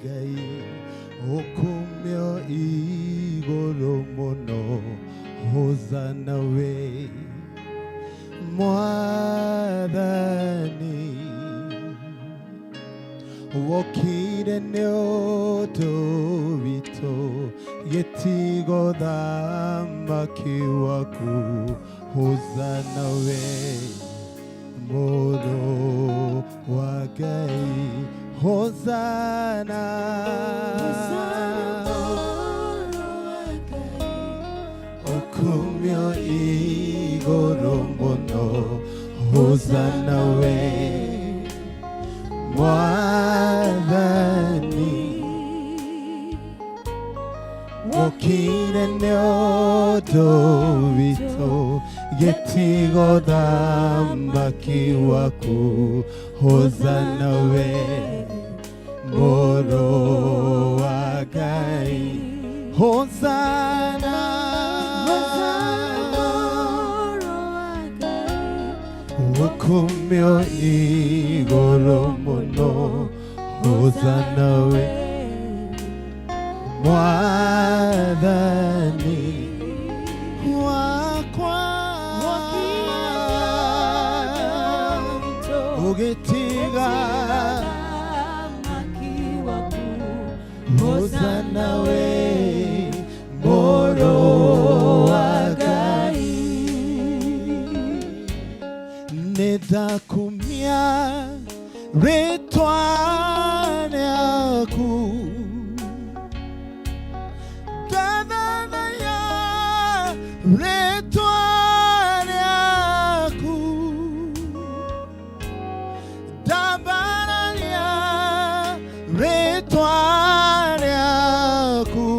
Ngai ũkumio igũrũ mũno, Hosana we Mwathani, wokire nĩ ũndũ witũ, gĩtigo thamaki waku, Hosana we Mũrũ wa Ngai, Hosana. Ũkumio igũrũ mũno, Hosana we Mwathani, wokire nĩ ũndũ witũ, gĩtigo thamaki waku, Hosana we Mũrũ wa Ngai, Hosana. Ũkumio igũrũ mũno, Hosana we Mwathani wakwa, ũgĩtiga, Hosana we Mũrũ wa Ngai, nĩndakumia rĩtwa rĩaku, ndathathaya rĩtwa rĩaku, ndambararia rĩtwa rĩaku,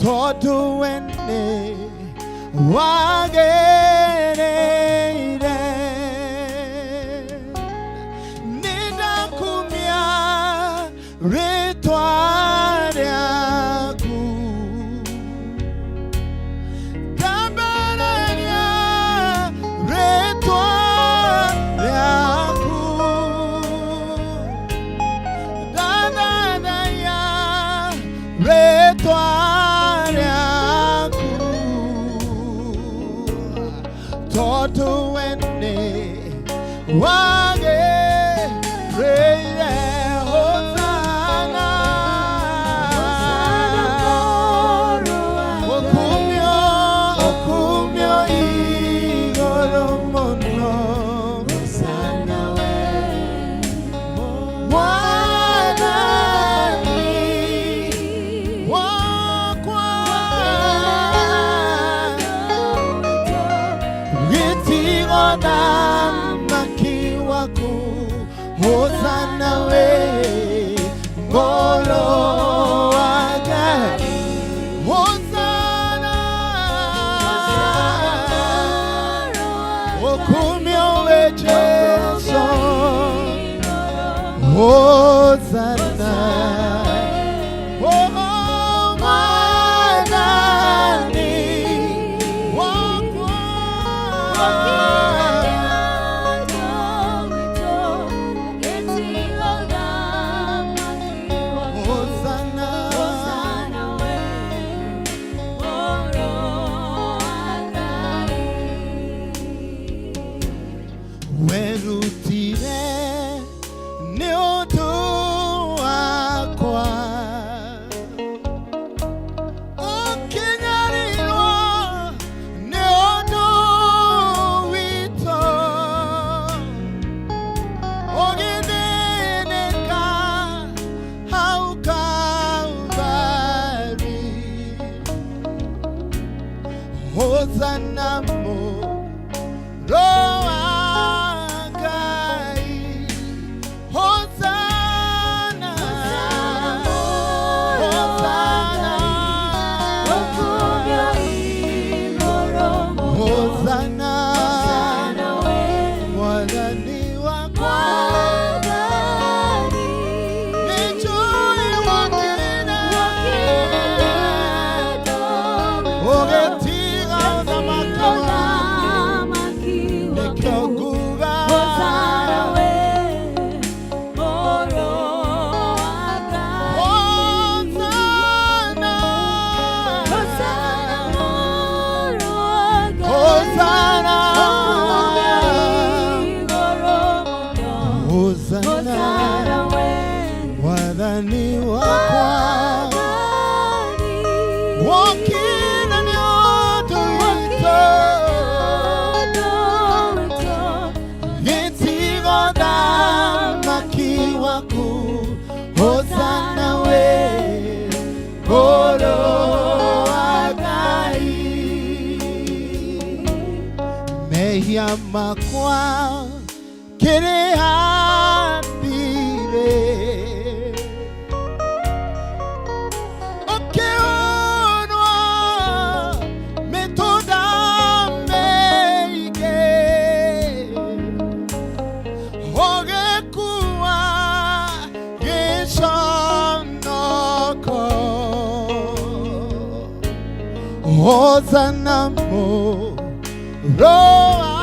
tondũ we nĩ wagĩrĩire. Nĩndakumia rĩtwa rĩaku, ndambararia rĩtwa rĩaku, ndathathaya rĩtwa rĩaku, tondũ we nĩ wagĩrĩire. Hosana. Ũkumio, ũkumio igũrũ mũno, Mwathani wakwa, gĩtigo thamaki waku, Hosana we Mũrũ wa Ngai, Hosana. Ũkumio we Jesu, Hosana. Oh, Mwathani wakwa, Hosana. Werutire nĩ ũndũ wakwa, ũkĩnyarirwo nĩ ũndũ witũ, ũgĩthĩnĩka hau Kalvari, Hosana Mũrũ wa Ngai, Hosana, Hosana, Hosana, Mwathani wakwa, nĩnjũĩ wokĩra, ũgĩtiga ũthamaki. Mwathani wakwa wokire nĩ ũndũ witũ, gĩtigo thamaki waku. Hosana we Mũrũ wa Ngai. Mehia makwa kĩrĩhathire, ũkĩhũrwo mĩtũnda mĩingĩ, ũgĩkua gĩconoko. Hosana Mũrũ wa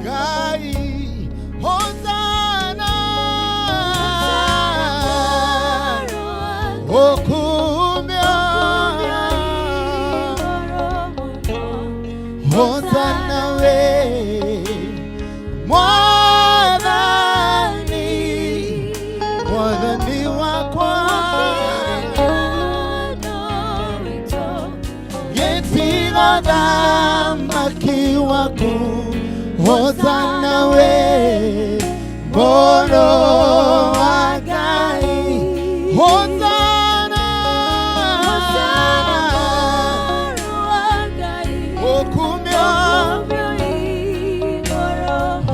Ngai. Hosana, okumia. Hosana we Mwathani, Mwathani wakwa, gĩtigo thamaki waku. Hosana we Mũrũ wa Ngai. Hosana, okumia.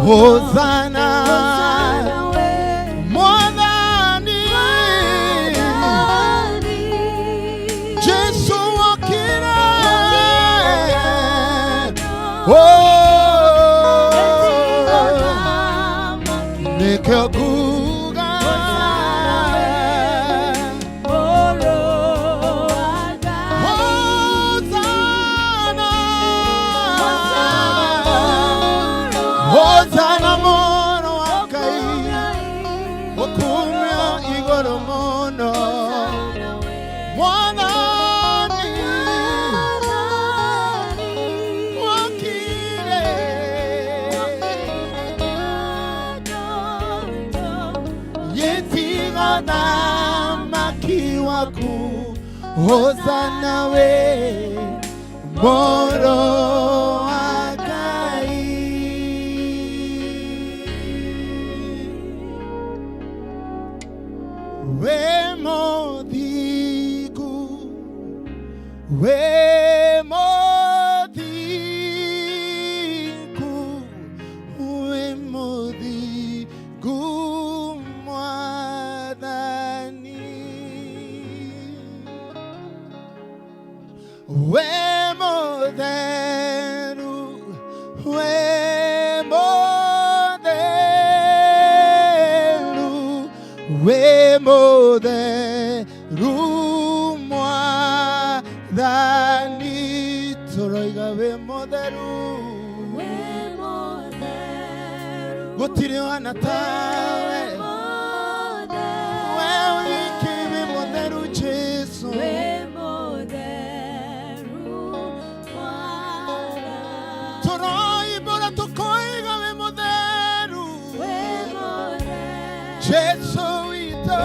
Hosana Mwathani Jesu wakire. Oh, nĩkĩo nguga Hosana, Hosana Mũrũ wa Ngai, ũkumio igũrũ mũno. Mwathani wakire. Gĩtigo thamaki waku. Hosana we Mũrũ wa Ngai. We mũthingu, we mũthingu, we mũthingu Mwathani. We mũtheru, we mũtheru, we mũtheru Mwathani. Tũroiga wĩ mũtheru, gũtirĩ wana tawe. We wiki wĩ mũtheru Jesu. Tũroimbũra tũkoiga wĩ mũtheru Jesu witũ.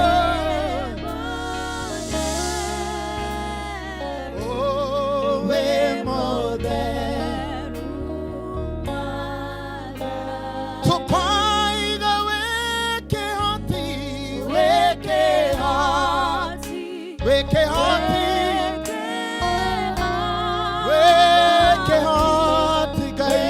Oh, wĩ mũtheru. Tũkoiga wĩ kĩhoti, wĩ kĩhoti, wĩ kĩhoti, wĩ kĩhoti Ngai.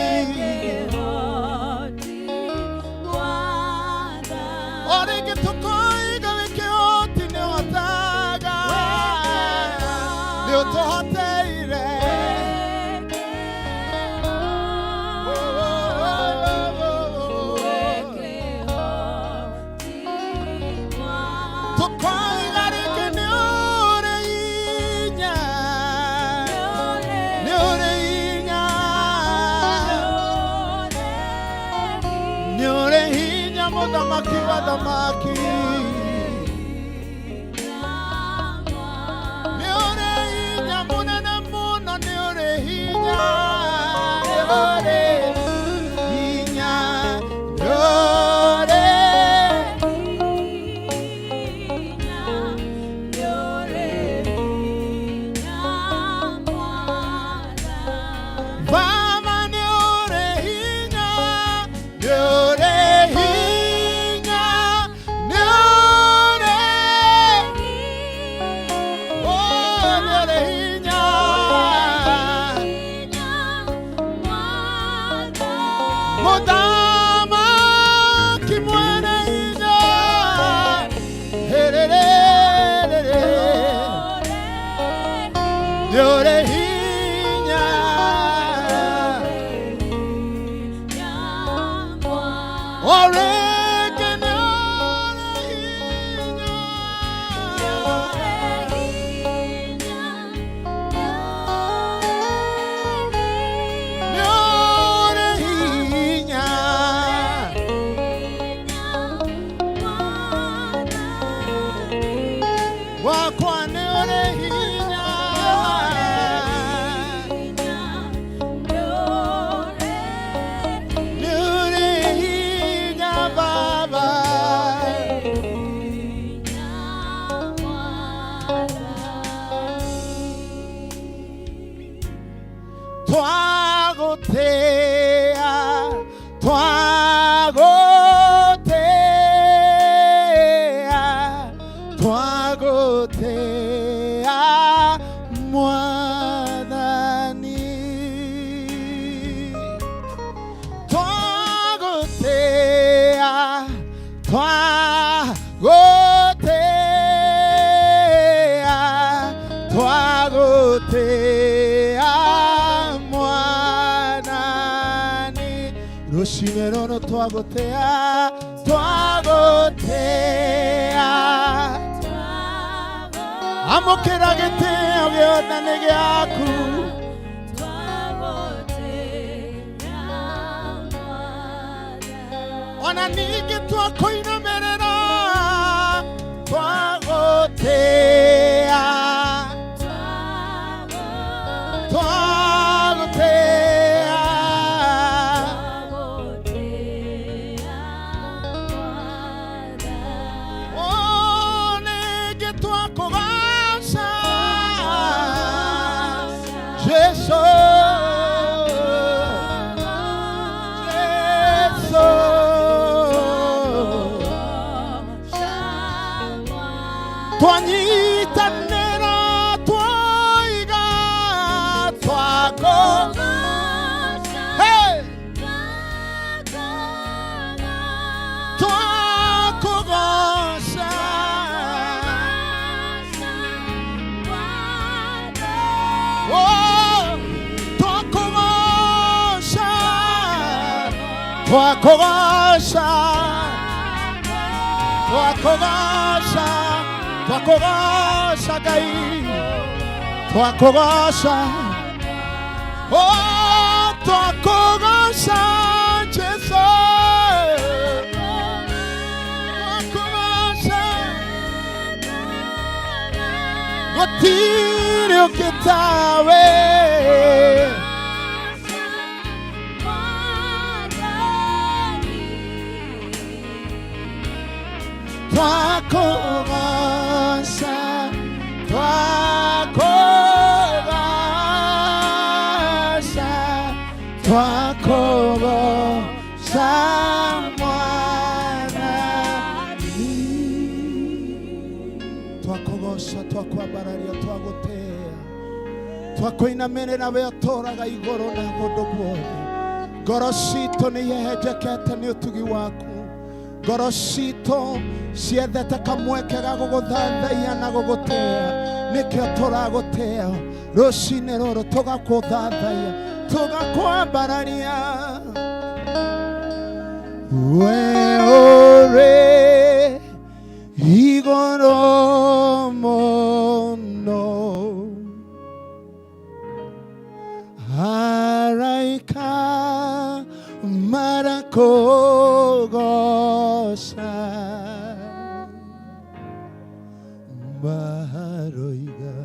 O rĩngĩ tũkoiga wĩ kĩhoti, nĩũhotaga, nĩũtũhoteire. Oh, oh, oh, oh, oh. Tũkoiga rĩngĩ nĩũrĩ hinya, nĩũrĩ hinya, nĩũrĩ hinya mũthamaki wa thamaki. Nĩũrĩ hinya mũnene mũno, nĩũrĩ hinya, nĩũrĩ hinya, nĩũrĩ. Wakwa nĩ ũrĩ hinya. Nĩ ũrĩ hinya Baba. Twagũtĩa, twagũtĩa, twagũtĩa Mwathani. Twagũtĩa, twagũtĩa, twagũtĩa Mwathani. Rũcinĩ rũrũ twagũtĩa, twagũtĩa. Amũkĩra gĩtĩo gĩothe nĩ gĩaku. Ona ningĩ twakũinamĩrĩra, twagũtĩa, twagũtĩa. Oh, ningĩ twakũgoca Jesu, Jesu. Twanyitanĩra twoiga twako. Hey! Twakũgoca. Oh, twakũgoca, twakũgoca, twakũgoca, twakũgoca Ngai, twakũgoca. Oh, twakũgoca Jesu, twakũgoca. Gũtirĩ ũngĩ tawe. Twakũgoca, twakũgoca, twakũgoca Mwathani. Twakũgoca, twakwambararia, twagũtĩa, twakũinamĩrĩra we ũtũũraga igũrũ na kũndũ guothe. Ngoro citũ nĩ ihehenjekete nĩ ũtugi waku. Ngoro citũ ciethete kamweke ga gũgũthathaiya na gũgũtĩa. Nĩkĩo tũragũtĩa rũcinĩ rũrũ, tũgakũthathaiya, tũgakwambararia. We ũrĩ igũrũ mũno, araika marakũgoca, maroiga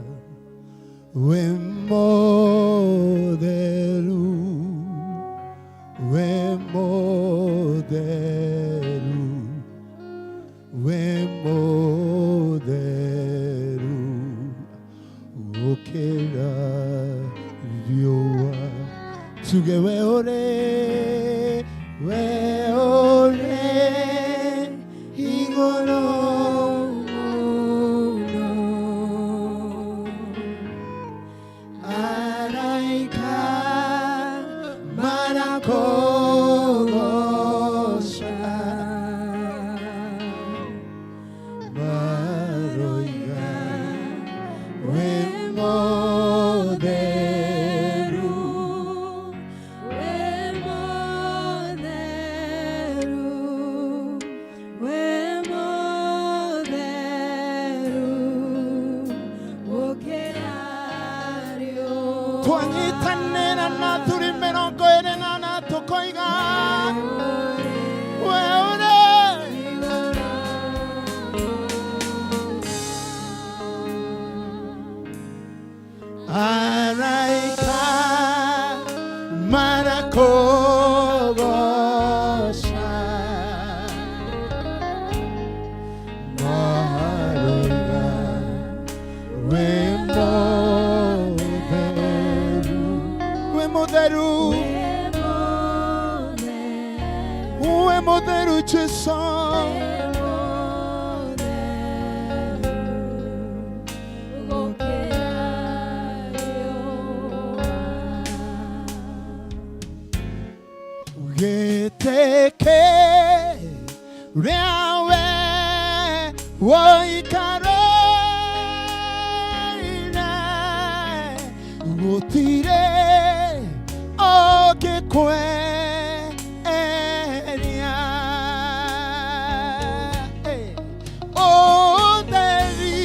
wĩ mũtheru, wĩ mũtheru, wĩ mũtheru gũkĩra riũa. Tuge we ũrĩ, we ũrĩ igũrũ mũno, araika marakũgoca, maroiga wĩ mũtheru. Wĩ mũtheru, wĩ mũtheru, gũkĩra riũa. Twanyitanĩra na thuri 24 tũkoiga we ũrĩ. Woikareire gũtirĩ ũngĩkweheria. Ũtheri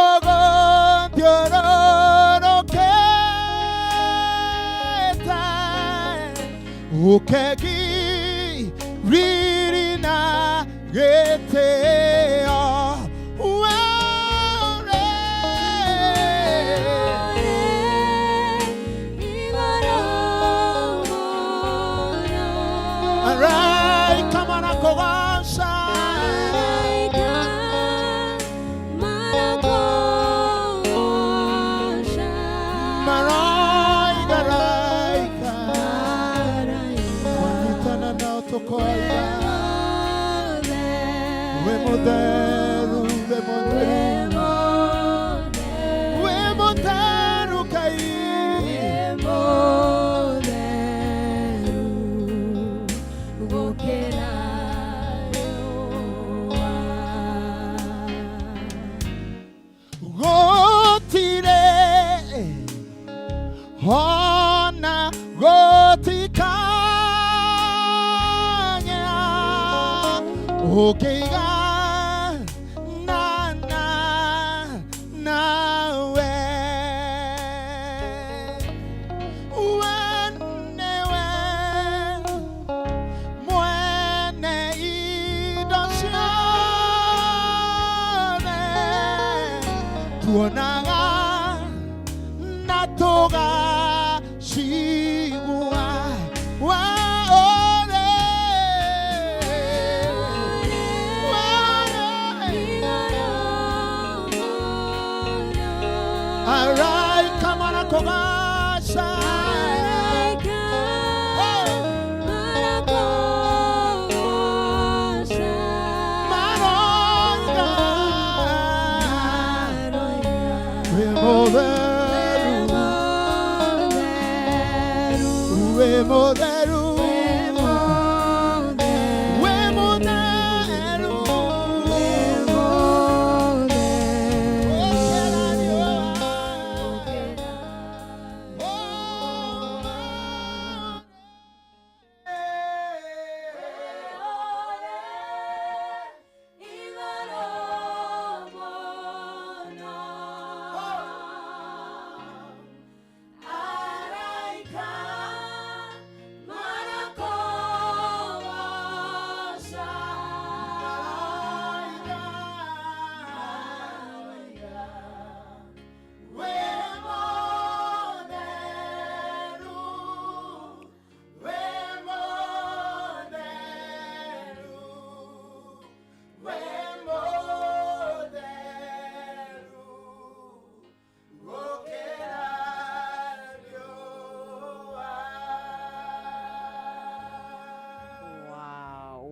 ũgũthiũrũrũkĩte ũkegi riri na gĩtĩo were. Araika marakogoca. Maraika raika twanyitana nao tũkoiga wĩ mũtheru, wĩ mũtheru, wĩ mũtheru Ngai. Gũtirĩ ona gũtikagĩa ũkĩiga na nawe we nĩwe mwene indo ciothe tuonaga na tũgacigua waore waore araika marakogaca. Maroiga wĩ mũtheru, wĩ mũtheru, wĩ mũtheru. Ũkĩra riũa.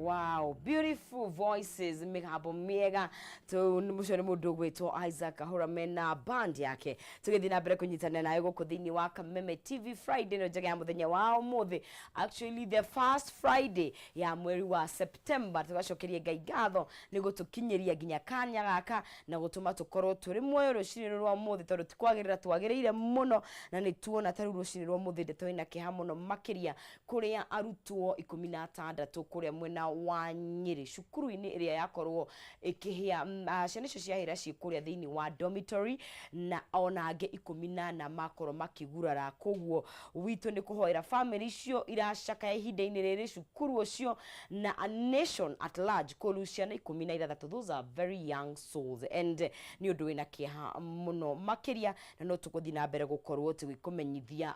Wow, beautiful voices, mĩgambo mĩega. Mũcio nĩ mũndũ ũgwĩtwo Isaac Kahũra mena band yake. Tũgĩthiĩ na mbere kũnyitanĩra nawe gũkũ thĩinĩ wa Kameme TV Friday no njega ya mũthenya wa ũmũthĩ, actually the first Friday ya mweri wa September. Tũgacokeria Ngai ngatho nĩ gũtũkinyĩria nginya kanya gaka na gũtũma tũkorwo tũrĩ muoyo rũcinĩ rũrũ rwa ũmũthĩ, tondũ ti kwagĩrĩra twagĩrĩire mũno na nĩ tuona ta rĩu rũcinĩ rwa ũmũthĩ ndeto ĩna kĩeha mũno makĩria kũrĩa arutwo 16 kũrĩa mwena wa Nyĩrĩ cukuru-inĩ ĩrĩa yakorwo ĩkĩhĩa. Ciana icio ciahĩra ciĩ kũrĩa thĩinĩ wa dormitory na ona angĩ 14 makorwo makĩgurara. Koguo witũ nĩ kũhoera family icio iracakaya ihinda-inĩ rĩrĩ, cukuru ũcio na a nation at large kũru ciana 16. Those are very young souls and nĩ ũndũ wĩna kĩeha mũno makĩria, na no tũgũthiĩ na mbere gũkorwo tũgĩkũmenyithia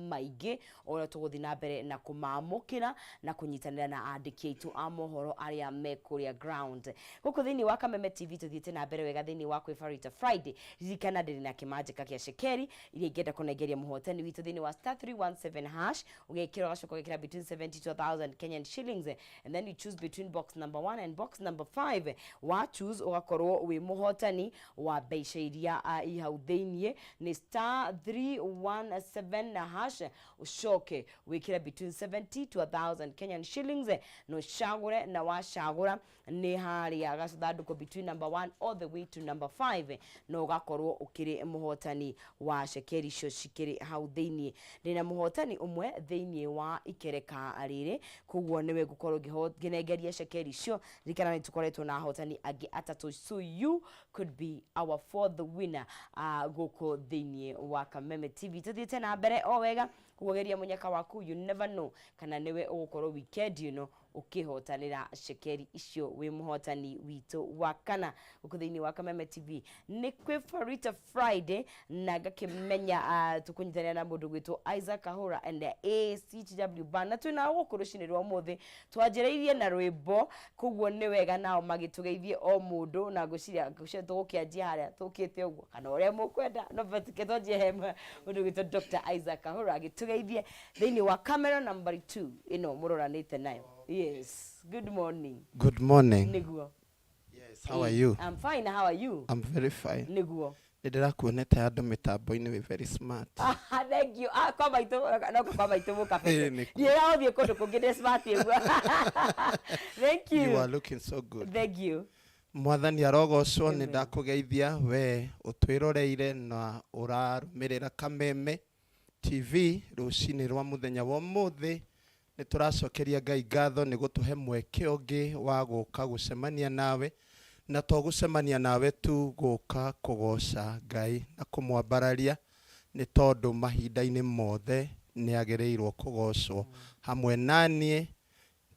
maingĩ ũrĩa tũgũthiĩ na mbere na kũmamũkĩra na kũnyitanĩra na andĩki aitũ a mohoro arĩa me kũrĩa ground. Gũkũ thĩinĩ wa Kameme TV tũthiĩte na mbere wega thĩinĩ wa kwĩbarita Friday. Ririkana ndĩrĩ na kĩmanjĩka kĩa cekeri iria ingĩenda kũnengeria mũhotani witũ thĩinĩ wa *317#. Ũgekĩra, ũgacoka ũgekĩra between 70 to 1000 Kenyan shillings and then you choose between box number 1 and box number 5. Wa choose, ũgakorwo wĩ mũhotani wa mbeca iria i hau thĩiniĩ. Nĩ *317# ũcoke wĩkĩre between 70 to 1000 Kenyan shillings na ũcagũre, na wacagũra. Ũgũcagũra nĩ harĩa gacathandũkũ between number 1 all the way to number 5, na ũgakorwo ũkĩrĩ mũhotani wa cekeri icio cikĩrĩ hau thĩiniĩ. Ndĩna mũhotani ũmwe thĩiniĩ wa ikereka rĩrĩ, koguo nĩwe ngũkorwo ngĩnengeria cekeri icio. Ririkana nĩ tũkoretwo na ahotani angĩ atatũ, so you could be our fourth winner gũkũ thĩiniĩ wa Kameme TV. Tũthiĩte na mbere o wega, koguo geria mũnyaka waku, you never know kana nĩwe ũgũkorwo weekend ĩno ũkĩhotanĩra cekeri icio wĩ mũhotani witũ wa kana gũkũ thĩinĩ wa Kameme TV. Nĩ kwĩ Farita Friday na ngakĩmenya tũkũnyitanĩra na mũndũ gwĩtwo Isaac Kahura and the ACTW band, na twĩnao gũkũ rũcinĩ rwa ũmũthĩ. Twanjĩrĩirie na rwĩmbo, koguo nĩ wega nao magĩtũgeithie o mũndũ, na ngwĩciria tũgũkĩanjia harĩa tũkĩte ũguo kana ũrĩa mũkwenda, no but twanjie he mũndũ gwĩtwo Dr. Isaac Kahura agĩtũgeithie thĩinĩ wa camera number 2 ĩno mũroranĩte nayo. Yes, good morning. Good morning. Niguo. Yes, how are you? I'm fine, how are you? I'm very fine. Niguo. Nĩ ndĩrakuonete handũ mĩtambo-inĩ, wĩ very smart. Ah, thank you. Ah, kwa maitũ, no kwa maitũ mũkabete. Ĩĩ, nĩkuo. Ndiĩra ũthiĩ kũndũ kũngĩ ndĩ smart ũguo. Thank you. You are looking so good. Thank you. Mwathani arogocwo. Nĩ Amen. ndakũgeithia we ũtwĩroreire na ũrarũmĩrĩra Kameme TV rũcinĩ rwa mũthenya wa ũmũthĩ. Nĩ tũracokeria Ngai ngatho nĩ gũtũhe mweke ũngĩ wa gũka gũcemania nawe, na to gũcemania nawe tu, gũka kũgoca Ngai na kũmwambararia, nĩ tondũ mahinda-inĩ mothe nĩ agĩrĩirwo kũgocwo. Hamwe naniĩ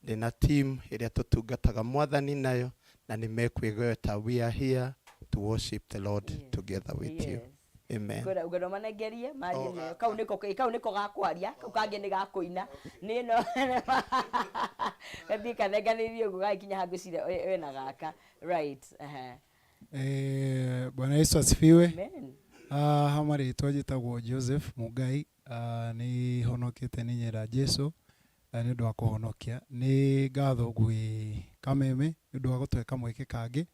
ndĩna team ĩrĩa tũtungataga Mwathani nayo, na nĩ mekwĩgweta. We are here to worship the Lord together with you. Amen. Kwĩra ngwenda manengerie marie Oh, nayo. gaka. Kau nĩko gakwaria, kau kangĩ nĩ gakũina. Nĩ no gathiĩ kanenganĩirie ũguo gagĩkinya ha ngwĩciria wĩna gaka, right? Ehe. Bwana Yesu asifiwe. Amen. Ha marĩtwa njĩtagwo Joseph Mugai. Nĩ honokete, nĩ nyenda Jesu nĩ ũndũ wa kũhonokia. Nĩ ngatho gwĩ Kameme nĩ ũndũ wa gũtũhe kamweke kangĩ,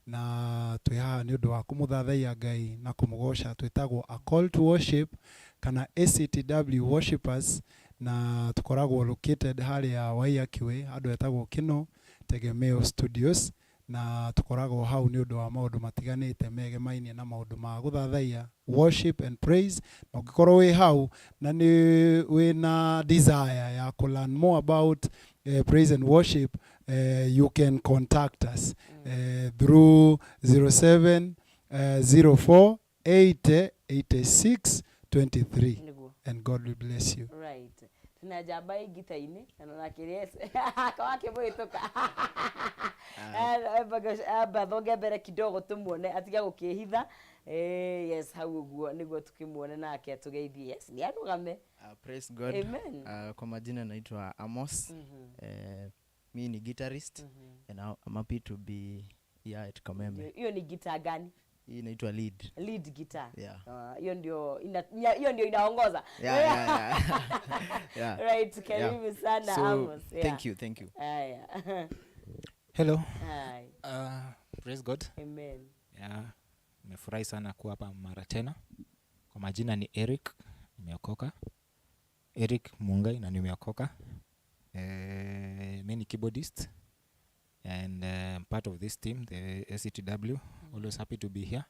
na twĩ haha nĩ ũndũ wa kũmũthathaiya Ngai na kũmũgoca. Twĩtagwo A Call to Worship kana ACTW Worshipers, na tũkoragwo located harĩa Waiyaki Way, handũ hetagwo Kino Tegemeo Studios, na tũkoragwo hau nĩ ũndũ wa maũndũ matiganĩte megemainie na maũndũ ma gũthathaiya, worship and praise. Na ũngĩkorwo wĩ hau na nĩ wĩna desire ya kũ learn more about praise and worship, you can contact us through 07 04 80 86 23 Nĩguo. and God will bless you. Right, tuna njamba ĩ ngita-inĩ na nakĩrĩ kawakĩmũhĩtũka, amba thonge mbere kidogo tũmuone atige gũkĩhitha. Yes, hau ũguo nĩguo tũkĩmuone nake atũgeithie. Yes, nĩ arũgame. Praise God. Amen. Kwa majina naitwa Amos. Mi ni guitarist and I'm happy to be here at Kameme. Hiyo ni gita gani? Hii inaitwa lead. Lead guitar. Yeah. Ah, hiyo ndio hiyo ndio inaongoza. Yeah. Right, karibu sana, So, Amos. Yeah. Thank you, thank you. Haya. Hello. Hi. Praise God. Amen. Yeah, nimefurahi sana kuwa hapa mara tena. Kwa majina ni Eric, nimeokoka. Eric Mungai na nimeokoka. Mi ni keyboardist and I'm part of this team, the ACTW. Always happy to be here.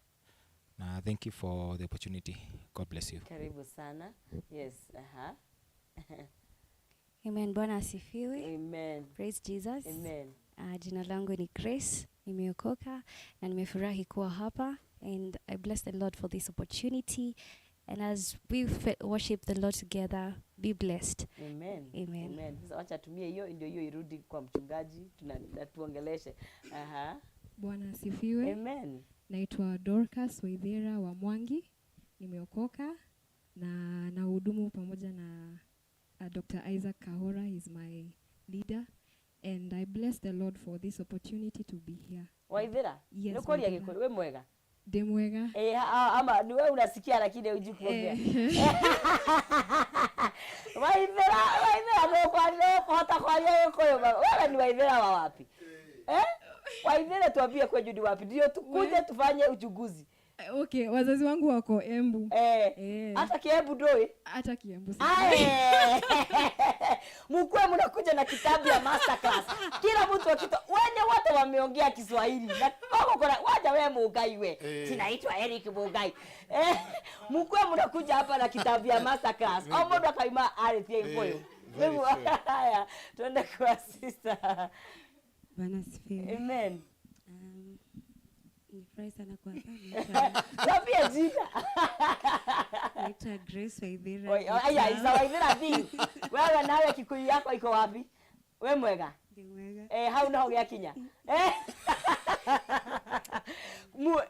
Na thank you for the opportunity. God bless you. Karibu sana. Yes, aha. Amen. Bwana asifiwe. Amen. Praise Jesus. Amen. Jina langu ni Grace, nimeokoka na nimefurahi kuwa hapa, and I bless the Lord for this opportunity, and as we worship the Lord together, be blessed. Amen. Amen. Amen. Sasa wacha tumie hiyo ndio hiyo irudi kwa mchungaji na tuongeleshe. Aha. Bwana asifiwe. Amen. Naitwa Dorcas Waithera wa Mwangi, nimeokoka na nahudumu pamoja na Dr. Isaac Kahora, is my leader, and I bless the Lord for this opportunity to be here. Waithera? Yes, Nĩ kũria Waithera. Gĩkũyũ, wĩ mwega? Ndĩ mwega. Eh, ama ni wewe unasikia lakini hujui kuongea. Waithera, Waithera, nũkũhota kwaria Gĩkũyũ? Wewe ni Waithera wa wapi? Eh? Waithera, tuambie kwenyu ni wapi? Ndio tukuje tufanye uchunguzi. Okay, wazazi wangu wako Embu. Eh. Eh. Hata Kiembu ndũĩ? Hata Kiembu. Aye. Mkuwe mnakuja na kitabu ya masterclass. Kila mtu akito wenye wote wameongea Kiswahili. Na wako kuna waja wewe Mugai we. Eh. Sinaitwa Eric Mugai. Eh, mkuwe mnakuja hapa na kitabu ya masterclass. O mundu akaima aritie Gikuyu. Very Rĩu, true. haya, tuende kwa sister. Bwana asifiwe. Amen. Nifurahi sana kuwa hapa. Tabia jina. Naitwa Grace Waithira. Oi, aya, isa Waithira thi. Wewe nawe Kikuyu yako iko wapi? We mwega? Ndi mwega. Eh, hau naho gĩakinya. Eh.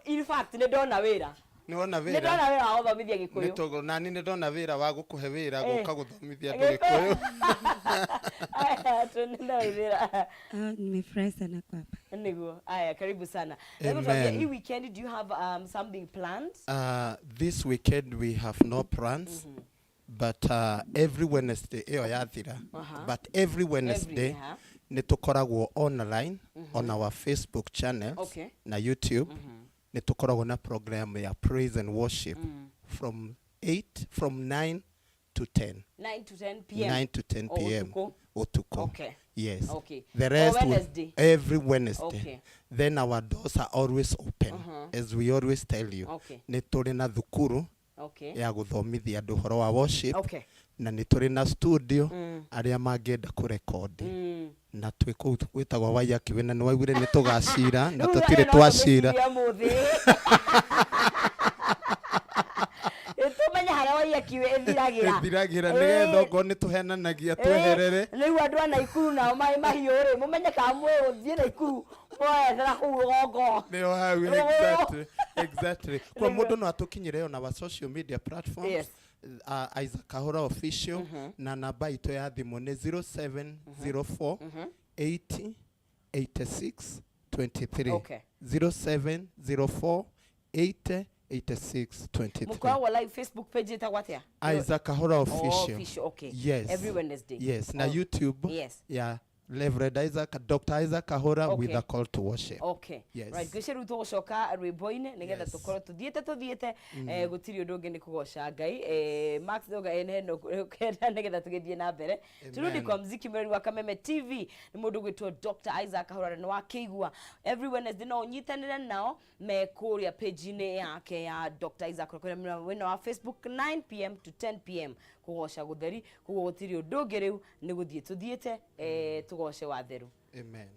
In fact, nĩ ndona wĩra. Nĩ wona Nĩ wĩra? ndona wĩra wa gũthomithia Gĩkũyũ. Nĩ tũgũ nani nĩ ndona wĩra wa gũkũhe wĩra Eh. gũka gũthomithia andũ Gĩkũyũ. Gĩkũyũ. Aya, tuenende Waithira. Ah, nimefurahi sana kuwa hapa. Niguo. Aya, karibu sana. Hebu Amen. tuambie, hii weekend do you have something planned? This weekend we have no plans, but every Wednesday ĩyo yathira, but every Wednesday Every, aha. nĩ tũkoragwo online on our Facebook channels na YouTube. Nĩ tũkoragwo na program ya praise and worship from 8 from 9 to 10. 9 to 10 p.m. 9 to 10 O p.m. ũtukũ? Ũtukũ. Okay. Yes. Okay. The O rest will- Wednesday? every Wednesday. Okay. Then our doors are always open, as we always tell you. Okay. Nĩ tũrĩ na thukuru Okay. ya gũthomithia andũ ũhoro wa worship. Okay. Na nĩ tũrĩ na studio arĩa mangĩenda kũrekondi. Na twĩ kũu gwĩtagwo Waiyaki na nĩ waiguire nĩ tũgacira na Rĩu tũtirĩ ĩyo no twacira. tũmĩcirie ũmũthĩ. Tũmenye harĩa Waiyaki ĩthiragĩra. Ĩthiragĩra nĩgetha okorwo nĩ tũhenanagia tweherere. Rĩu andũ a Naikuru nao maĩ mahiũ rĩ, mũmenye kana mwĩgũthiĩ Naikuru mwethera kũu rũgongo. Nĩo hau, Rũgũrũ. exactly. Kwa Nĩguo. mũndũ no atũkinyĩre on our social media platforms. Yes. Isaac Kahora official na namba itũ ya thimũ nĩ 0704 80 86 23. Okay. 0704 80 86 23. Mũkoragwo live Facebook page ĩtagwo atĩa? Isaac Kahora official. Official, okay. Yes. Every Wednesday. Yes. Na Oh. YouTube Yes. ya Reverend Isaac, Dr. Isaac Kahora with Okay. a call to worship. Okay. Yes. Right, ngwĩciria rĩu tũgũcoka rwĩmbo-inĩ nĩgetha Yes. tũkorwo tũthiĩte tũthiĩte eh, gũtirĩ ũndũ ũngĩ nĩ kũgoca Ngai. Eh, Max Ndonga ene kenda nĩgetha tũgĩthiĩ na mbere. Turudi Amen. kwa mziki mweri wa Kameme TV nĩ mũndũ ũgwĩtwo Dr. Isaac Kahora na wakĩigua every Wednesday no ũnyitanĩre nao me kũrĩa page-inĩ yake ya Dr. Isaac Kahora wĩna wa Facebook 9 pm to 10 pm kũgoca gũtheri koguo gũtirĩ ũndũ ũngĩ rĩu nĩ gũthiĩ tũthiĩte eh, tũgoce watheru. Amen.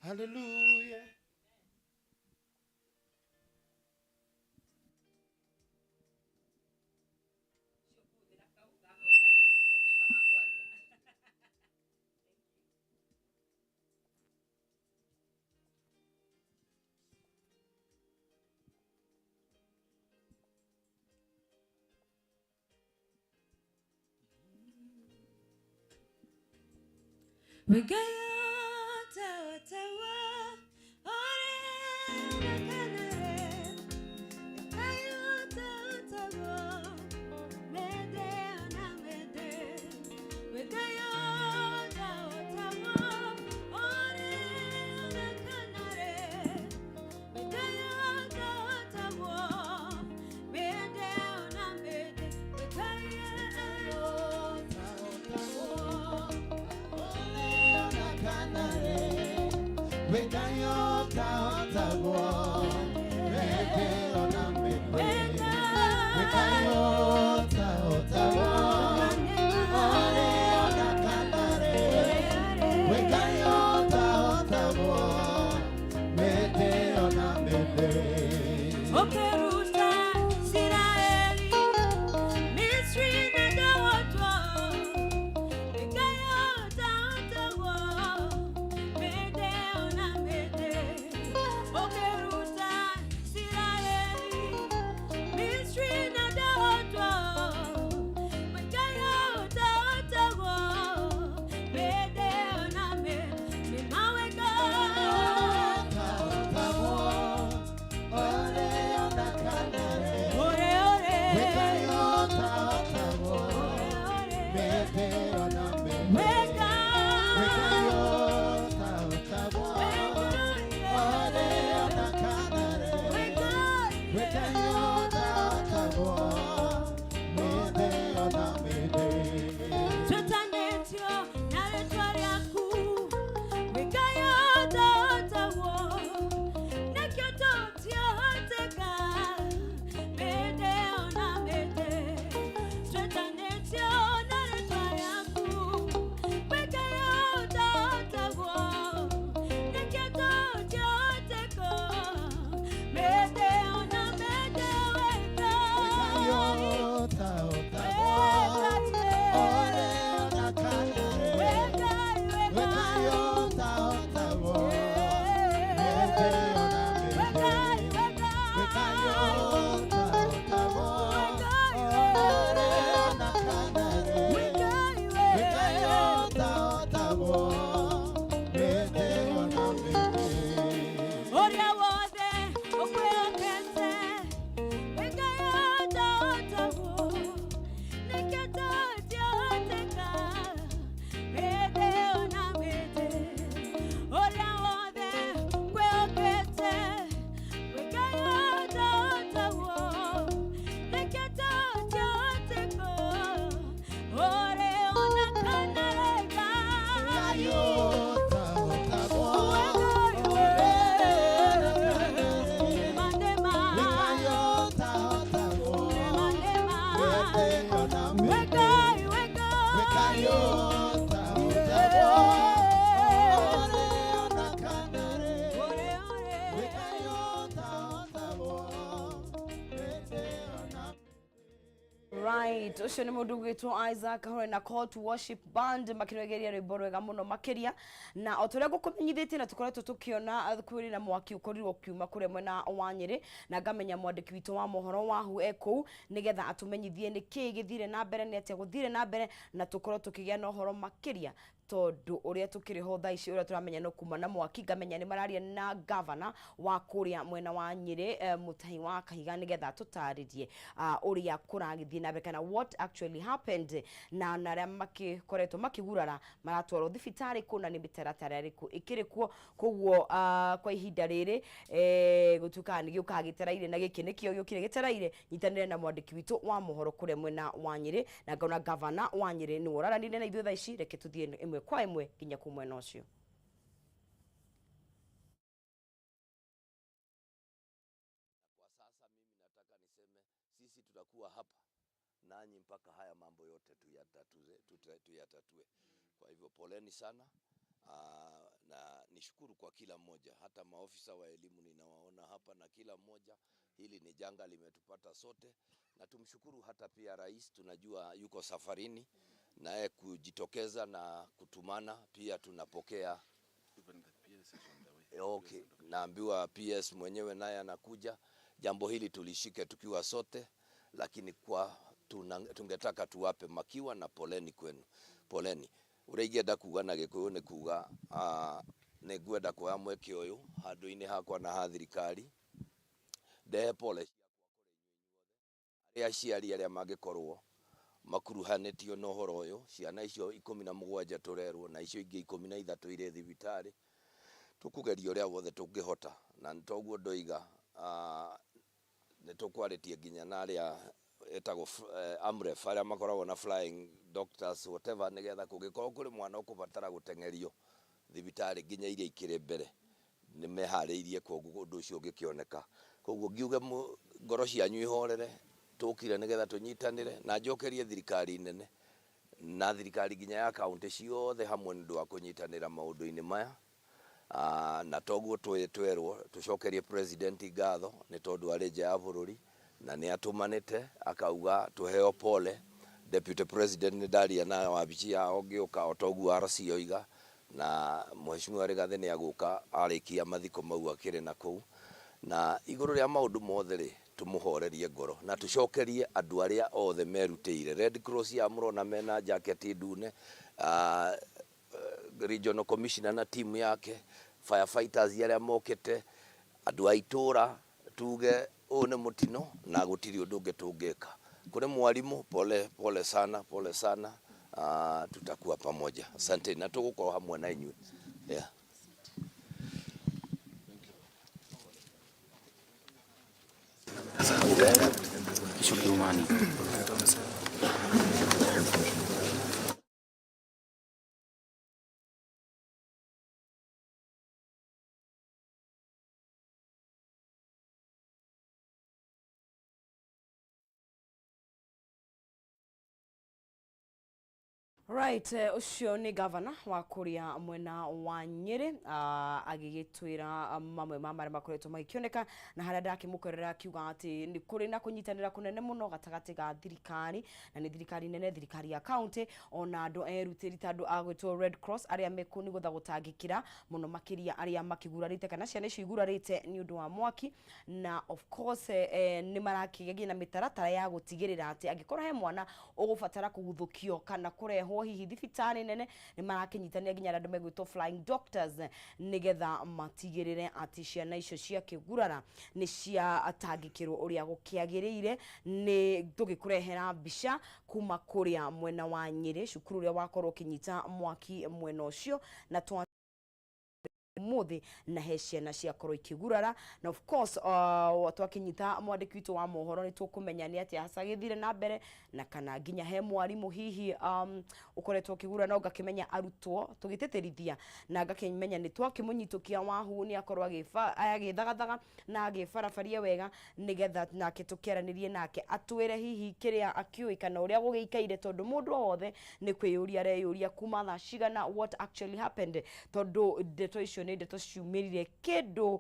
Hallelujah. Okeruta Israeli, Misri na Dawotwo, Ekayota Otawo, Mede ona Mede. Okeruta Israeli, Misri na Dawotwo, Ekayota Otawo, Mede ona Mede. Right, ucio nĩ mũndũ ũgwĩtwo Isaac Kahore na Call to Worship Band makĩregeria rwĩmbo rwega mũno makĩria. Na o ta ũrĩa ngũkũmenyithĩtie na tũkoretwo tũkĩona kwĩrĩ na mwaki ũkorirwo ũkiuma kũrĩa mwena wa Nyĩrĩ, na ngamenya mwandĩki witũ wa mohoro wahu e kũu nĩgetha atũmenyithie nĩ kĩĩ gĩthire na mbere, nĩ atĩa gũthire na mbere, na tũkorwo tũkĩgĩa na ũhoro makĩria, tondũ ũrĩa tũkĩrĩ ho thaa ici ũrĩa tũramenya no kuma na mwaki. Ngamenya nĩ mararia na gavana wa kũrĩa mwena wa Nyĩrĩ, Mutahi wa Kahiga, nĩgetha tũtarĩrie ũrĩa kũragĩthiĩ na mbere kana what actually happened, na arĩa makĩkoretwo makĩgurara maratwarwo thibitarĩ kũ na nĩ mĩtaratara ĩrĩkũ ĩkĩrĩ kuo. Koguo kwa ihinda rĩrĩ gũtuĩkaga nĩ gĩũkaga gĩtaraire, na gĩkĩ nĩkĩo gĩũkire gĩtaraire. Nyitanĩre na mwandĩki witũ wa mohoro kũrĩa mwena wa Nyĩrĩ, na ngona gavana wa Nyĩrĩ nĩwe ũraranire na ithuĩ thaa ici. Reke tũthiĩ ĩmwe kwa ĩmwe nginya kũu mwena ũcio. Kwa sasa mimi nataka niseme sisi tutakuwa hapa nanyi mpaka haya mambo yote tuyatatue. Kwa hivyo poleni sana. Na nishukuru kwa kila mmoja, hata maofisa wa elimu ninawaona hapa na kila mmoja. Hili ni janga limetupata sote, na tumshukuru hata pia rais, tunajua yuko safarini naye kujitokeza na kutumana, pia tunapokea. Okay, naambiwa PS mwenyewe naye anakuja. Jambo hili tulishike tukiwa sote, lakini kwa tungetaka tuwape makiwa na poleni kwenu. Poleni. Ũrĩa ingĩenda kuga na Gĩkũyũ nĩ kuga nĩ ngwenda kuoya mweke ũyũ handũ-inĩ hakwa na ha thirikari ndehe pole ciakwa kũrĩ inyuĩ inyuothe arĩa aciari arĩa mangĩkorwo makuruhanĩtio na ũhoro ũyũ. Ciana icio 17 tũrerwo na icio ingĩ 13 irĩ thibitarĩ, tũkũgeria ũrĩa wothe tũngĩhota, na nĩ toguo ndoiga nĩ tũkwarĩtie nginya na arĩa etagwo AMREF arĩa makoragwo na flying doctors whatever, nĩgetha kũngĩkorwo kũrĩ mwana ũkũbatara gũteng'erio thibitarĩ nginya iria ikĩrĩ mbere nĩ meharĩirie, koguo ũndũ ũcio ũngĩkĩoneka. Koguo ngiuge ngoro cianyu ihorere, tũkire nĩgetha tũnyitanĩre na njokerie thirikari nene na thirikari nginya ya kaunti ciothe hamwe nĩ ũndũ wa kũnyitanĩra maũndũ-inĩ maya. Na toguo twerwo tũcokerie president ngatho nĩ tondũ arĩ nja ya bũrũri na nĩ atũmanĩte akauga tũheo pole. Deputy president nĩ ndaria na wabici yao ngĩũka o toguo RC oiga, na mheshimiwa Rigathi nĩ agũka arĩkia mathiko mau akĩrĩ na kũu. Na igũrũ rĩa maũndũ mothe rĩ, tũmũhorerie ngoro na tũcokerie andũ arĩa othe merutĩire. Red Cross ya mũrona mena jacket ndune, regional commissioner na timu yake, firefighters arĩa mokĩte, andũ a itũra, tuge ũyũ nĩ mũtino na gũtirĩ ũndũ ũngĩ tũngĩka. Kũrĩ mwarimũ, pole pole sana, pole sana. Tutakuwa pamoja. Asante, na tũgũkorwo hamwe na inyuĩ. Yeah. Right, ũcio nĩ gavana wa kũrĩa mwena wa Nyĩrĩ agĩgĩtwĩra mamwe ma marĩa makoretwo magĩkĩoneka, na harĩa ndakĩmũkorera akiuga atĩ nĩ kũrĩ na kũnyitanĩra kũnene mũno gatagatĩ ga thirikari, na nĩ thirikari nene, thirikari ya county, ona andũ erutĩri ta andũ a gwĩtwo Red Cross arĩa mekuo nĩ gũtha gũtangĩkĩra mũno makĩria arĩa makĩgurarĩte kana ciana icio igurarĩte nĩ ũndũ wa mwaki. Na of course nĩ marakĩgegia na mĩtaratara ya gũtigĩrĩra atĩ angĩkorwo he mwana ũgũbatara kũguthũkio kana kũrehwo hihi thibitarĩ nene, nĩ marakĩnyitanĩra nginya andũ megwĩtwo flying doctors nĩgetha matigĩrĩre atĩ ciana icio ciakĩgurara nĩ ciatangĩkĩrwo ũrĩa gũkĩagĩrĩire. Nĩ tũgĩkũrehera mbica kuma kũrĩa mwena wa Nyĩrĩ, cukuru ũrĩa wakorwo ũkĩnyita mwaki mwena ũcio na twa mũthĩ, na he ciana ciakorwo ikĩgurara. Na of course twakinyita mwandĩki witũ wa mohoro nĩ tũkũmenya nĩ atĩa hasa gĩthire na mbere, na kana nginya he mwarimũ hihi ũkoretwo ũkĩgurara, no ngakĩmenya arutwo tũgĩtĩtĩrithia, na ngakĩmenya nĩ twakĩmũnyitũkia wahu nĩ akorwo agĩthagathaga na agĩbarabaria wega, nĩgetha nake tũkĩaranĩrie nake atwĩre hihi kĩrĩa akĩũĩ kana ũrĩa gũgĩikaire, tondũ mũndũ o wothe nĩ kwĩyũria areyũria kuma thaa cigana what actually happened, tondũ ndeto icio Icio nĩ ndeto ciumĩrire kĩndũ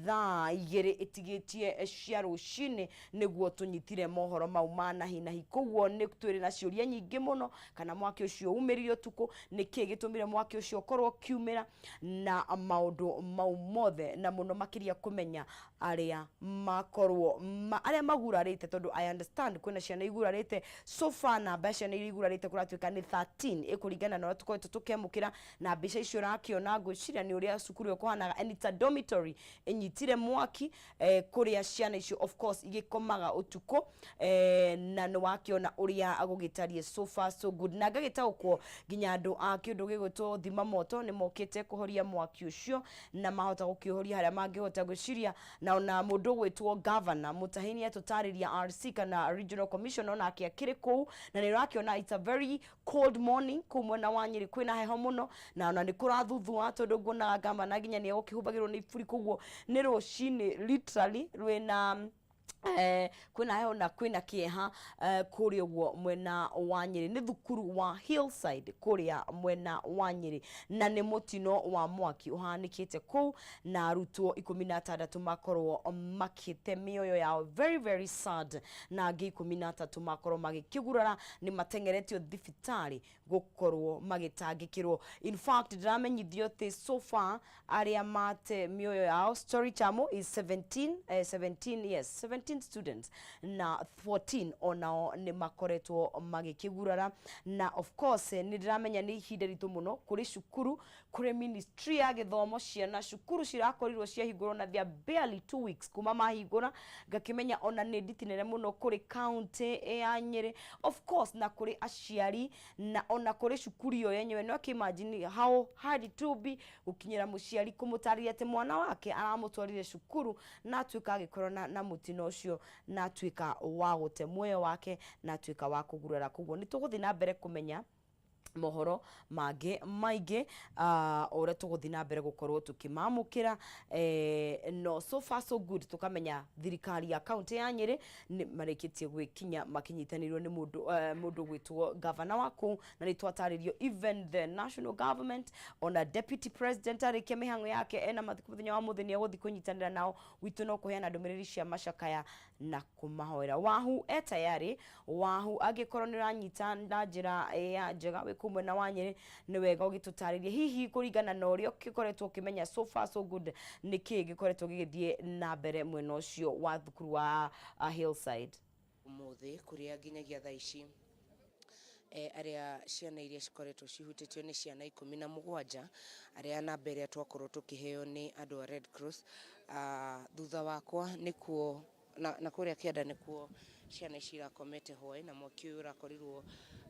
thaa 2 ĩtigĩtie cia rũcinĩ nĩguo tũnyitire mohoro mau ma nahi nahi. Koguo nĩ twĩrĩ na ciũria nyingĩ mũno, kana mwaki ũcio umĩrire ũtukũ, nĩkĩ gĩtũmire mwaki ũcio ũkorwo ũkiumĩra na maũndũ mau mothe, na mũno makĩria kũmenya arĩa makorwo arĩa magurarĩte, tondũ I understand kwĩna ciana igurarĩte. So far namba ya ciana iria igurarĩte kũratuĩka nĩ 13, ĩkũringana na ũrĩa tũkoretwo tũkĩamũkĩra na mbica icio ũrakĩona. Ngwĩciria nĩ ũrĩa cukuru ĩyo kũhanaga, and it's a dormitory ĩnyitire mwaki, kũrĩa ciana icio of course igĩkomaga ũtukũ, na nĩ wakĩona ũrĩa gũgĩtariĩ. So far so good, na ngagĩtaũkwo nginya andũ a kĩndũ gĩgwĩtwo thima moto nĩ mokĩte kũhoria mwaki ũcio na mahota gũkĩũhoria harĩa mangĩhota, gwĩciria. Na ona mũndũ ũgwĩtwo governor Mutahi nĩ atũtarĩria, RC kana regional commission onake akĩrĩ kũu, na nĩ ũrakĩona it's a very cold morning kũu mwena wa Nyĩrĩ, kwĩna heho mũno na ona nĩ kũrathuthua, tondũ nguonaga gavana nginya nĩ egũkĩhumbagĩrwo nĩ iburi. Koguo nĩ rũcinĩ literally rwĩna kwĩna heho na kwĩna kĩeha kũrĩa ũguo mwena wa Nyĩrĩ. Nĩ thukuru wa Hillside kũrĩa mwena wa Nyĩrĩ, na nĩ mũtino wa mwaki ũhanĩkĩte kũu na arutwo 16 makorwo makĩte mĩoyo yao, very very sad, na angĩ 13 makorwo magĩkĩgurara, nĩ mateng'eretio thibitarĩ gũkorwo magĩtangĩkĩrwo. In fact, ndĩramenyithio atĩ so far arĩa mate mĩoyo yao, story chamo is 17, 17, yes, 17 students, na 14 onao nĩ makoretwo magĩkĩgurara. Na of course nĩ ndĩramenya nĩ ihinda ritũ mũno kũrĩ cukuru, kũrĩ ministry ya gĩthomo. Ciana cukuru cirakorirwo ciahingũrwo na they are barely 2 weeks kuma mahingũra. Ngakĩmenya ona nĩ nditi nene mũno kũrĩ county ya Nyĩrĩ, of course, na kũrĩ aciari na ona kũrĩ cukuru ĩyo yenyewe. No imagine how hard it will be gũkinyĩra mũciari kũmũtarĩria atĩ mwana wake aramũtwarire cukuru na atuĩka agĩkorwo na mũtino ũcio na atuĩka wa gũte muoyo wake na atuĩka wa kũgurara. Koguo nĩ tũgũthiĩ na mbere kũmenya mohoro mangĩ maingĩ ũrĩa tũgũthiĩ na mbere gũkorwo tũkĩmamũkĩra, no so far so good, tũkamenya thirikari ya kaunti ya Nyĩrĩ nĩ marĩkĩtie gwĩkinya makĩnyitanĩirwo nĩ mũndũ gwĩtwo gavana wa kũu, na nĩ twatarĩrio even the national government, ona deputy president arĩkia mĩhang'o yake ena mathiko mũthenya wa mũthĩ nĩ egũthiĩ kũnyitanĩra nao. Gwitũ no kũheana ndũmĩrĩri cia macakaya na kũmahoera. Wahu e tayari, wahu angĩkorwo nĩ ũranyita na njĩra ya njega wĩ kũu mwena wa Nyĩrĩ, nĩ wega ũgĩtũtarĩrie hihi kũringana na ũrĩa ũgĩkoretwo ũkĩmenya, so far so good, nĩ kĩĩ gĩkoretwo gĩgĩthiĩ na mbere mwena ũcio wa thukuru wa Hillside? Ũmũthĩ kũrĩa nginyagia thaa ici arĩa ciana iria cikoretwo cihutĩtio nĩ ciana 17, arĩa namba ĩrĩa twakorwo tũkĩheo nĩ andũ a Red Cross. Thutha wakwa nĩkuo na kũrĩa kĩanda nĩkuo ciana ici irakomete hwaĩ, na mwaki ũyũ ũrakorirwo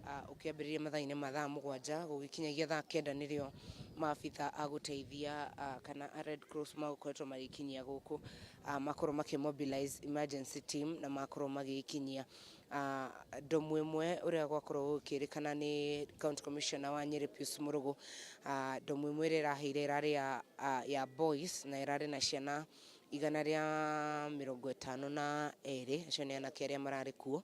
ũkĩambĩrĩria mathaa-inĩ ma thaa 7 gũgĩkinyagia thaa 9 nĩrĩo maabitha a gũteithia kana a Red Cross magũkoretwo magĩkinyia gũkũ, makorwo makĩ mobilize emergency team na makorwo magĩkinyia ndomu ĩmwe, ũrĩa gwakorwo gũkĩrĩkana nĩ county commissioner wa Nyĩrĩ Pius Mũrũgũ. Ndomu ĩmwe ĩrĩa ĩraheire ĩrarĩ ya boys na ĩrarĩ na ciana 152. Acio nĩ anake arĩa mararĩ kuo.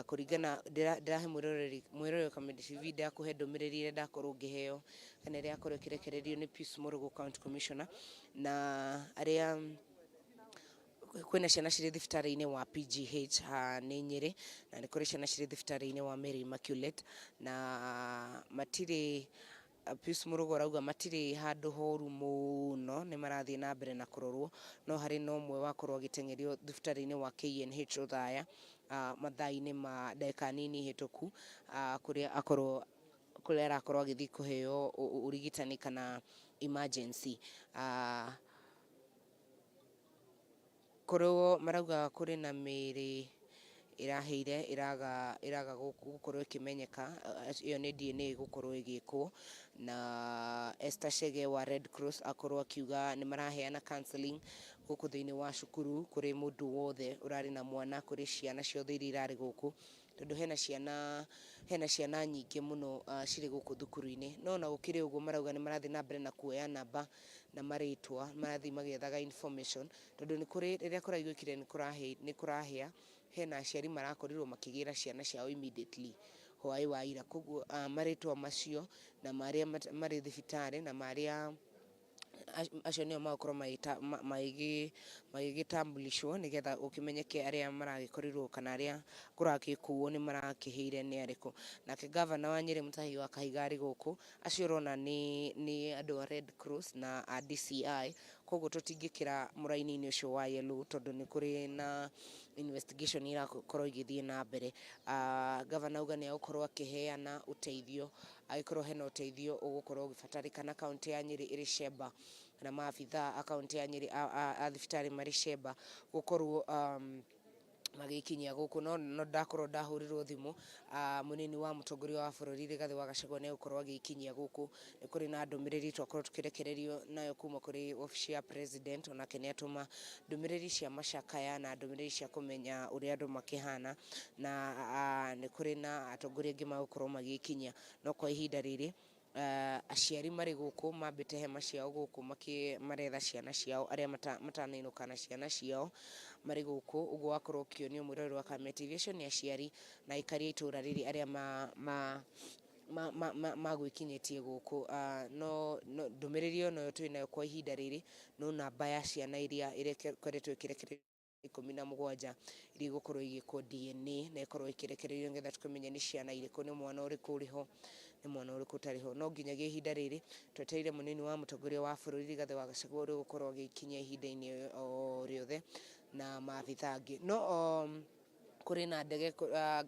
Kũringana ndĩrahe mwĩroreri wa Kameme TV, ndakũhe ndũmĩrĩri ĩrĩa ndakorwo ngĩheo kana ĩrĩa yakorwo ĩkĩrekererio nĩ Pius Mũrũgũ, county commissioner, na arĩa kwĩna ciana cirĩ thibitarĩ-inĩ wa PGH nĩ Nyĩrĩ, na nĩ kũrĩ ciana cirĩ thibitarĩ-inĩ wa Mary Immaculate, na matirĩ, Pius Mũrũgũ arauga matirĩ handũ horu mũno, nĩ marathiĩ na mbere na kũrorwo, no harĩ na ũmwe wakorwo agĩteng'erio thibitarĩ-inĩ wa KNH Othaya mathaa-inĩ ma ndagĩka nini hĩtũku, kũrĩa akorwo kũrĩa arakorwo agĩthiĩ kũheo ũrigitani kana emergency. Kũrĩ marauga kũrĩ na mĩĩrĩ ĩrahĩire ĩraga gũkorwo ĩkĩmenyeka, ĩyo nĩ DNA ĩgũkorwo ĩgĩkwo. Na Esther Chege wa Red Cross akorwo akiuga nĩ maraheana counseling gũkũ thĩinĩ wa cukuru kũrĩ mũndũ wothe ũrarĩ na mwana, kũrĩ ciana ciothe iria irarĩ gũkũ, tondũ hena ciana nyingĩ mũno cirĩ gũkũ thukuru-inĩ. No ona gũkĩrĩ ũguo, marauga nĩ marathiĩ na mbere na kuoya namba na marĩtwa, marathiĩ magĩethaga information, tondũ nĩ kũrĩ rĩrĩa kũraiguĩkire nĩ kũrahĩa, hena aciari marakorirwo makĩgĩra ciana ciao immediately hwaĩ wa ira. Koguo marĩtwa macio na marĩa marĩ thibitarĩ na marĩa Acio nĩo magũkorwo magĩgĩtambulishwo nĩgetha gũkĩmenyeke arĩa maragĩkorirwo kana arĩa kũragĩkuo nĩ marakĩhĩire nĩ arĩkũ. Nake gavana wa Nyĩrĩ Mutahi wa Kahiga arĩ gũkũ. Acio ũrona nĩ andũ a Red Cross na a DCI, koguo tũtingĩkĩra mũraini-inĩ ũcio wa yellow tondũ nĩ kũrĩ na investigation irakorwo igĩthiĩ na mbere. Gavana auga nĩ egũkorwo akĩheana ũteithio angĩkorwo hena ũteithio ũgũkorwo ũgĩbatarĩkana kaũntĩ ya Nyĩrĩ ĩrĩ Sheba na maabithaa a kaũntĩ ya Nyĩrĩ a thibitarĩ marĩ Sheba gũkorwo magĩkinyia gũkũ. No ndakorwo ndahũrĩrwo thimũ, mũnini wa mũtongoria wa bũrũri Rigathĩ wa Gachagua nĩ egũkorwo agĩkinyia gũkũ. Nĩ kũrĩ na ndũmĩrĩri twakorwo tũkĩrekererio nayo kuma kũrĩ wabici ya president, onake nĩ atũma ndũmĩrĩri cia macakaya na ndũmĩrĩri cia kũmenya ũrĩa andũ makĩhana, na nĩ kũrĩ na atongoria angĩ magũkorwo magĩkinyia. No kwa ihinda rĩrĩ, aciari marĩ gũkũ mambĩte hema ciao gũkũ maretha ciana ciao, arĩa matanainũka na ciana ciao marĩ gũkũ. Ũguo wakorwo ũkĩonio mwĩroreri wa Kameme TV, acio nĩ aciari na aikari a itũra rĩrĩ arĩa magwĩkinyĩtie gũkũ. No ndũmĩrĩri ĩyo noyo twĩ nayo kwa ihinda rĩrĩ, no namba ya ciana iria ĩkoretwo ĩkĩrekererio 17 iria igũkorwo igĩkwo DNA na ĩkorwo ĩkĩrekererio nĩgetha tũkĩmenye nĩ ciana irĩkũ, nĩ mwana ũrĩkũ ũrĩ ho, nĩ mwana ũrĩkũ ũtarĩ ho. No nginyagia ihinda rĩrĩ twetereire mũnini wa mũtongoria wa bũrũri Rigathĩ wa Gachagua ũrĩa ũgũkorwo agĩkinyia ihinda-inĩ o rĩothe na maabithaa angĩ. No kũrĩ na ndege,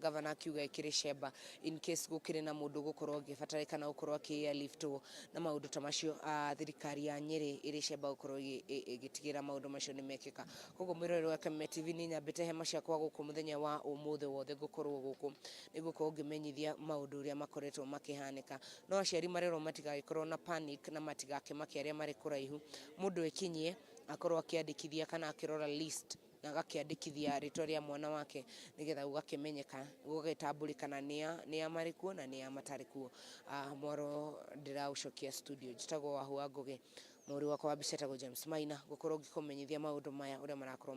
gavana akiuga ĩkĩrĩ Sheba in case gũkĩrĩ na mũndũ gũkorwo agĩbatarĩkana gũkorwo akĩ airliftwo na maũndũ ta macio. Thirikari ya Nyĩrĩ ĩrĩ Sheba gũkorwo ĩgĩtigĩrĩra maũndũ macio nĩ mekĩka. Koguo mwĩroreri wa Kameme TV, nĩ nyambĩte hema ciakwa gũkũ mũthenya wa ũmũthĩ wothe, ngũkorwo gũkũ nĩguo gũkorwo ngĩmenyithia maũndũ ũrĩa makoretwo makĩhanĩka. No aciari marerwo matigagĩkorwo na panic na matigakĩmake arĩa marĩ kũraihu. Mũndũ ekinyie akorwo akĩandĩkithia kana akĩrora list na agakĩandĩkithia rĩtwa rĩa mwana wake nĩgetha gũgakĩmenyeka, gũgagĩtambũrĩkana nĩa marĩ kuo na nĩa matarĩ kuo. Mwaro ndĩraũcokia studio. Njĩtagwo Wahu wa Ngũgĩ, mũhũri wakwa wa mbica etagwo James Maina, gũkorwo ngĩkũmenyithia maũndũ maya ũrĩa marakorwo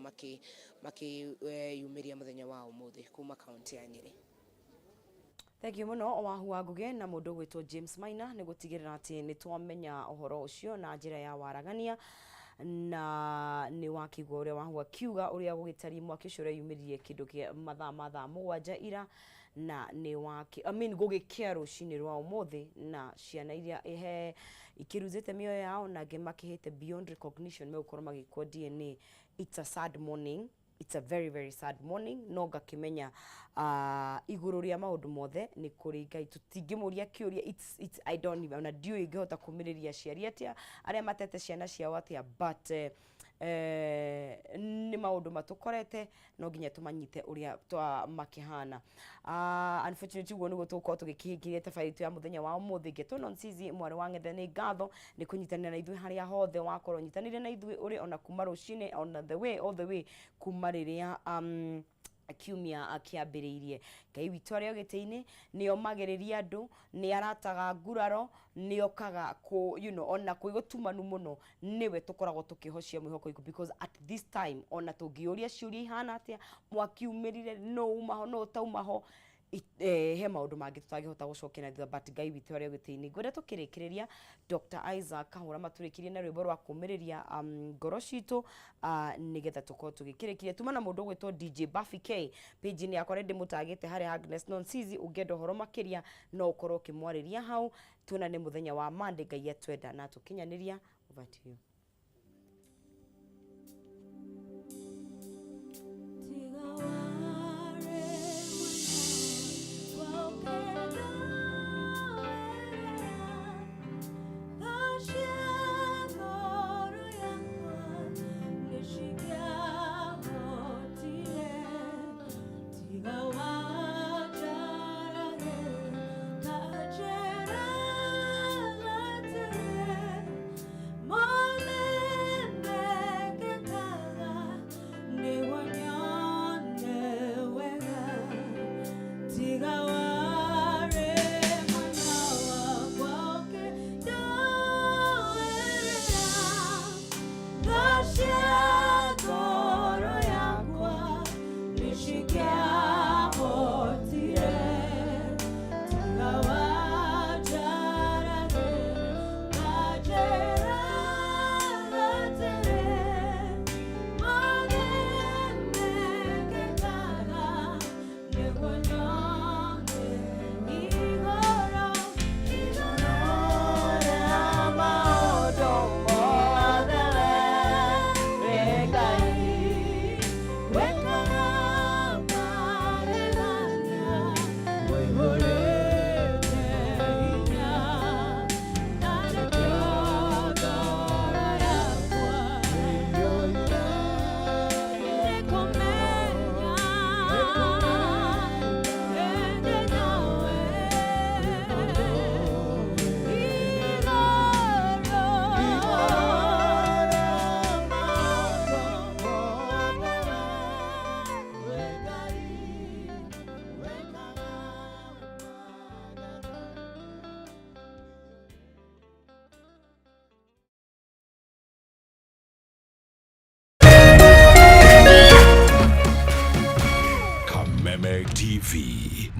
makĩyumĩria mũthenya wa ũmũthĩ kuma kaũntĩ ya Nyĩrĩ. Thank you mũno Wahu wa Ngũgĩ na mũndũ ũgwĩtwo James Maina nĩ gũtigĩrĩra atĩ nĩ twamenya ũhoro ũcio na njĩra ya waragania, na nĩ wakĩigua ũrĩa Wahu akiuga ũrĩa gũgĩtariĩ mwaki ũcio ũreyumĩririe kĩndũ kĩa mathaa ma thaa 7 ira, na nĩ waki, I mean, gũgĩkĩa rũcinĩ rwa ũmũthĩ, na ciana iria he ikĩruzĩte mĩoyo yao na angĩ makĩhĩte beyond recognition megũkorwo magĩkwo DNA. It's a sad morning, it's a very very sad morning, no ngakĩmenya igũrũ rĩa maũndũ mothe nĩ kũrĩ Ngai, tũtingĩmũria kĩũria. It's I don't even, ona ndiũĩ ingĩhota kũmĩrĩria aciari atĩa arĩa matete ciana ciao atĩa, but nĩ maũndũ matũkorete, no nginya tũmanyite ũrĩa twa makĩhana. Unfortunately, ũguo nĩguo tũgũkorwo tũgĩkĩhingiria tabarĩra itũ ya mũthenya wa ũmũthĩ. Ngetwo Nonsizi mwarĩ wa Ng'ethe, nĩ ngatho nĩ kũnyitanĩra na ithuĩ harĩa hothe wakorwo nyitanĩire na ithuĩ ũrĩ ona kuma rũcinĩ, on the way, all the way kuma rĩrĩa kiumia kĩambĩrĩirie. Ngai witũ arĩ o gĩtĩ-inĩ, nĩ omagĩrĩria andũ, nĩ arataga nguraro, nĩ okaga kũ ona kwĩ gũtumanu mũno, nĩwe tũkoragwo tũkĩhocia mwĩhoko witũ, because at this time ona tũngĩũria ciũria ihana atĩa, mwaki umĩrire, no umaho, no ũtaumaho, he maũndũ mangĩ tũtangĩhota gũcokia na thutha, but Ngai witũ arĩ o gĩtĩ-inĩ. Ngwenda tũkĩrĩkĩrĩria Dr. Isaac Kahũra matũrĩkĩrie na rwĩmbo rwa kũmĩrĩria ngoro citũ, nĩgetha tũkorwo tũgĩkĩrĩkĩria. Tuma na mũndũ ũgwĩtwo DJ Buffy K page-inĩ yakwa, nĩ ndĩmũtagĩte harĩa Agnes Nonsizi. Ũngĩenda ũhoro makĩria no ũkorwo ũkĩmwarĩria hau. Tuonane mũthenya wa Monday, Ngai atwenda na tũkinyanĩria. Over to you. Tiga ware mwana wa. More.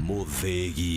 Mũthĩgi.